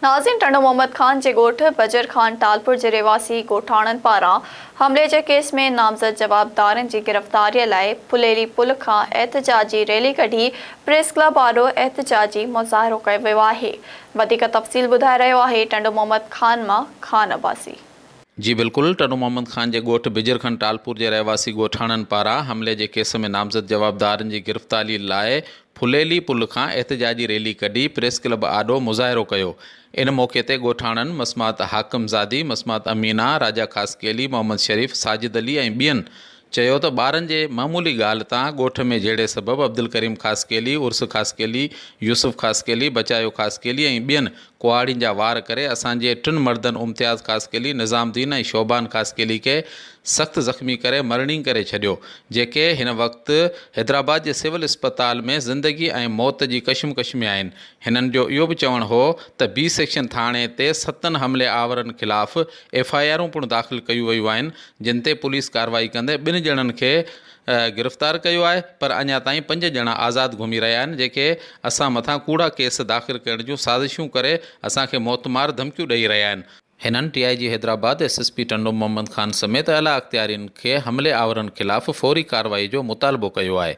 ناظرين ٽنڊو محمد خان جي ڳوٺ بجر خان ٽالپر جي رهواسي ڳوٺاڻن پاران حملي جي ڪيس ۾ نامزد جوابدارن جي گرفتاري لاء ڦليلي پل کان احتجاجي ريلي ڪڍي پريس ڪلب آڏو احتجاجي مظاهرو ڪيو ويو آهي وڌيڪ تفصيل ٻڌائي رهيو آهي ٽنڊو محمد خان مان خان عباسي. جي بلڪل ٽنڊو محمد خان جي ڳوٺ بجر خان ٽالپور جي رهواسي ڳوٺاڻن پاران حملي جي ڪيس ۾ نامزد جوابدارن جي گرفتاري لاء ڦليلي پل کان احتجاجي ريلي ڪڍي پريس ڪلب آڏو مظاهرو ڪيو ان موقعي تي ڳوٺاڻن مسمات حاڪم زادي، مسمات امينه، راجا خاصخيلي، محمد شريف، ساجد علي ۽ ٻين چيو ته ٻارن جي معمولي ڳالهه تان ڳوٺ ۾ جهيڙي سبب عبدالڪريم خاصخيلي، عرس خاصخيلي، يوسف خاصخيلي، بچايو خاصخيلي ۽ ٻين ڪهاڙين جا وار ڪري اسان جي ٽن مردن امتياز خاصخيلي، نظام الدين ۽ شعبان خاصخيلي کي سخت زخمي ڪري مرڻينگ ڪري ڇڏيو، جيڪي هن وقت حيدرآباد جي سول اسپتال ۾ زندگي ۽ موت جي ڪشمڪش ۾ آهن. هنن جو اهو به چوڻ هو ته بي سيڪشن ٿاڻي تي ستن حملي آورن خلاف ايف I آرون پڻ داخل ڪيون ويون آهن، جن تي پوليس ڪارروائي ڪندي ٻن ڄڻن کي گرفتار ڪيو آهي پر اڃا تائين پنج ڄڻا آزاد گهمي رهيا آهن جيڪي اسان مٿان ڪوڙا ڪيس داخل ڪرڻ جون سازشون ڪري اسان کي موتمار ڌمڪيون ڏئي رهيا آهن. هنن D I G Hyderabad, S S P Tando Muhammad Khan سميت اعليٰ اختيارين کي حملي آورن خلاف فوري ڪارروائي جو مطالبو ڪيو آهي.